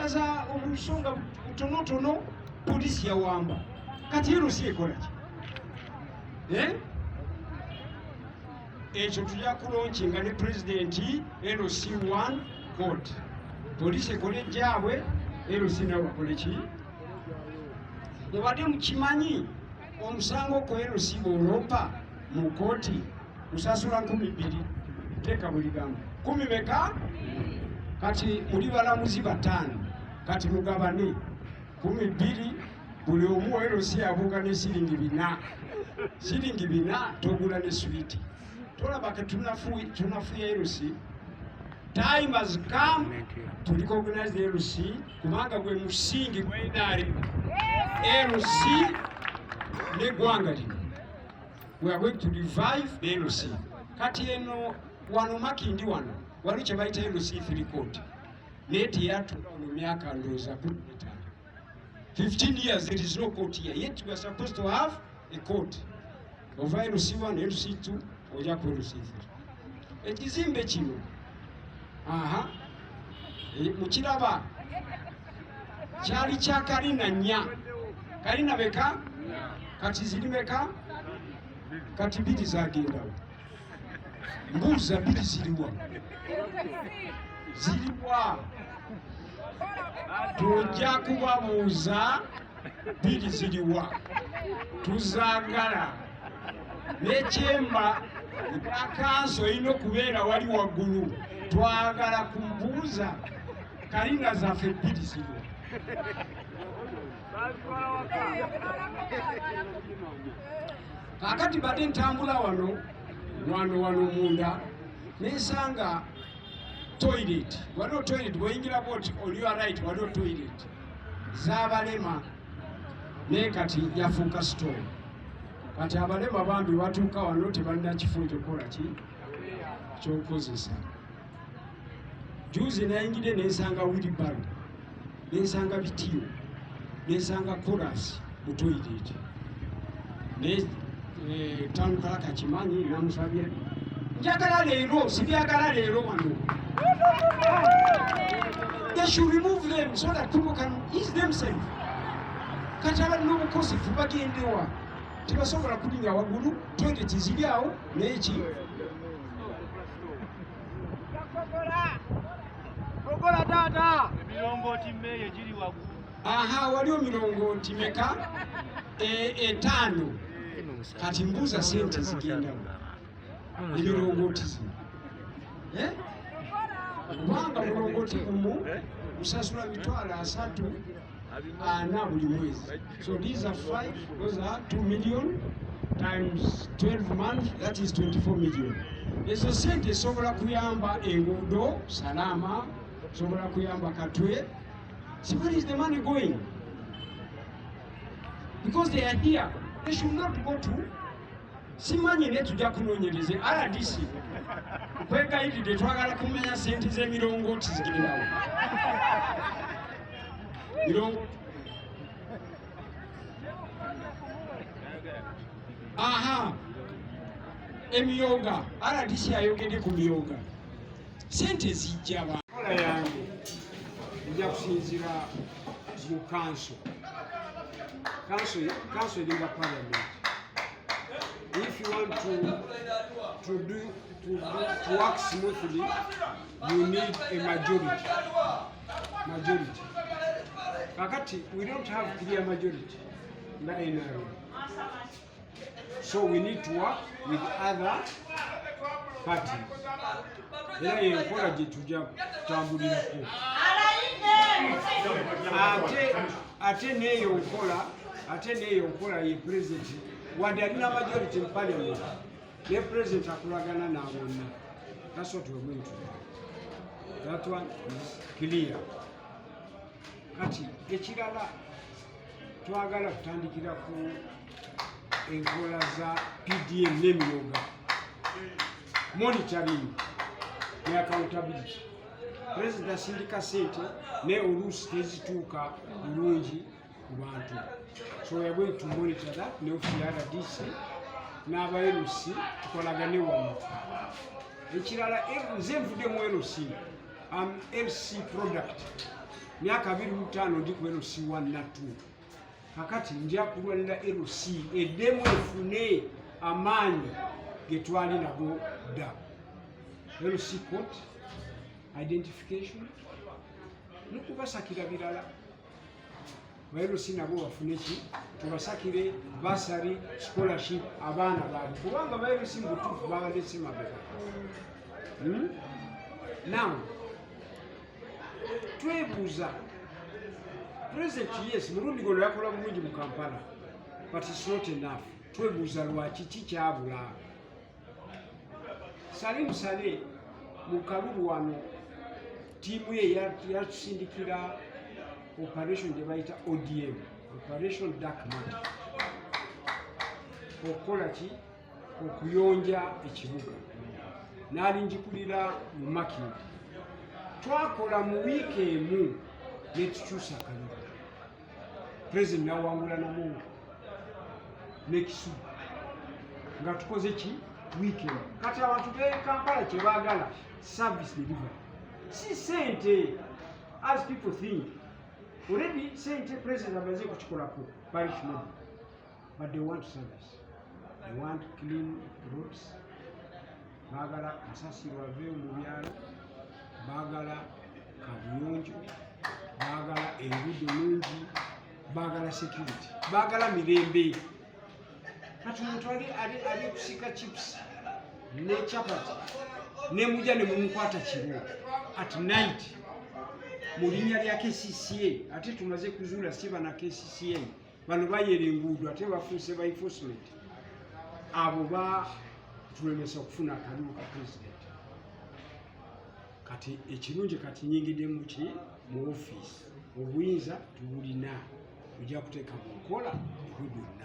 Za obusonga butonotono polisi yawamba. Kati LC ekola ki? Eh? Ekyo tujja kulaunchinga ne pulezidenti LC1 court. Polisi ekole egyabwe, LC nabo bakole ki? Mubadde mukimanyi omusango ku LC bw'oloopa mu kooti usasula 2000, teeka buli gambo kumi meka. Kati muli balamuzi 5, kati mugabane 12 buli omu. LC abuuka ne siringi 400, siringi 400 togula ne switi. Tolaba ke tunafuya LC. Time has come to recognize the LC kubanga gwe musingi gwa NRM, LC n'eggwanga lino. We are going to revive the LC. Kati eno wano Makindi wano waliwo kye bayita LC 3 court, naye teyatula wano myaka ndowooza 15. 15 years there is no court here, yet we are supposed to have a court. Ova LC1, LC2, ojja ku LC3. Ekizimbe kino, aha, mukiraba kyali kya kalina 4. Kalina meka? Kati ziri meka? Kati 2 zagendawo. Mbuuza, 2 ziriwa? Ziriwa? Tujja kubabuuza 2 ziriwa, tuzaagala. N'ekyemba ya kanso erina okubeera wali waggulu. Twagala kumbuuza kalina zaffe 2 ziriwa. Kaakati badde ntambula wano wano wano munda nensanga toilet. Waliwo toilet bweyingira bwoti, on your right waliwo toilet z'abalema, naye kati yafuuka store. Kati abalema bambi batuuka wano tebalina kifo kyokukola ki kyokukozesa. Juzi nayingidde nensanga wheelbarrow, nensanga bitiyo, nensanga kolas mu toilet. Naye town clerk akimanyi, namusabye njagala leero, sibyagala leero wano. They should remove them so that people can ease themselves. Kati abalina obukosefu bagendewa? Tebasobola kulinnya waggulu, toilet ziri awo. Naye ki? Kogola taata. Emilongooti meeye giri waggulu. Aha, waliwo mirongooti meka? 5. Kati mbuuza, sente zigendawo emirongooti zino? Eh? Kubanga mulongooti gumu usasula 340,000 buli mwezi. So these are five, those are 2 million times 12 months, that is 24 million. Ezo sente esobola kuyamba enguudo Salama, sobola kuyamba Katwe. So where is the money going? Because they are here, they should not go to, simanyi, naye tujja kunoonyereza. RDC, kwegayiridde, twagala kumanya sente z'emirongooti zigendawo. Mirongooti, aha, emyoga. RDC ayogedde ku myoga, sente zijja. Kola yange nja kusinzira mu kanso. Kanso eringa parliament. If you want to work smoothly, you need a majority. Kakati we don't have clear majority nga NRM, so we need to work with other parties. Era yenkola gye tujja kutambulirako. Ate neeyo nkola ye president, wadde alina majority mu parliament, ne president akolagana nabonna. That's what we're going to do. That one is clear. Kati ekirala, twagala kutandikira ku enkola za PDM n'emyoga, monitoring ne accountability. President asindika sente naye oluusi tezituuka bulungi ku bantu, so we are going to monitor that ne ofisi ya RDC n'aba LC tukolagane wamu. Ekirala, nze nvudde mu LC, am LC product. Myaka 25 ndi ku LC1 na 2. Kakati nja kulwanira LC eddemu efune amaanyi ge twali nago dda. LC court, identification nokubasakira birala. Ba LC nabo bafune ki? Tubasakire bursary, scholarship abaana baabwe, kubanga ba LC mu butuufu babadde si mabega. Now twebuuza President, yes, mulundi guno yakola bulungi mu Kampala, but it's not enough. Twebuuza lwaki, ki kyabula? Salim Saleh mu kalulu wano, ttiimu ye yatusindikira operation gye bayita ODM, Operation Dark Matter, okukola ki? Okuyonja ekibuga. N'alinjikulira mu Makindye. Twakola mu wiiki emu netukyusa akalulu, President nawangula Namungo nekisubi nga tukoze ki? Wiiki emu. Kati abantu be Kampala kyebaagala service delivery, si sente as people think. Already sente President amaze kukikolako parish model, but they want service, they want clean roads, baagala kasasiro ave mu byalo, baagala kabuyonjo, baagala enguudo nungi, baagala security, baagala mirembe. Kati omuntu ali kusika chips ne chapati nemuja ne mumukwata kiro, at night, mu linnya lya KCCA. Ate tumaze kuzuula si bana KCCA bano bayera enguudo, ate bafuuse ba enforcement. Abo batulemesa okufuna akalulu ka President. Kati ekirungi, kati nyingidde muki? Mu ofiisi, obuyinza tubulina, ojja kuteeka mu nkola ebyo byonna.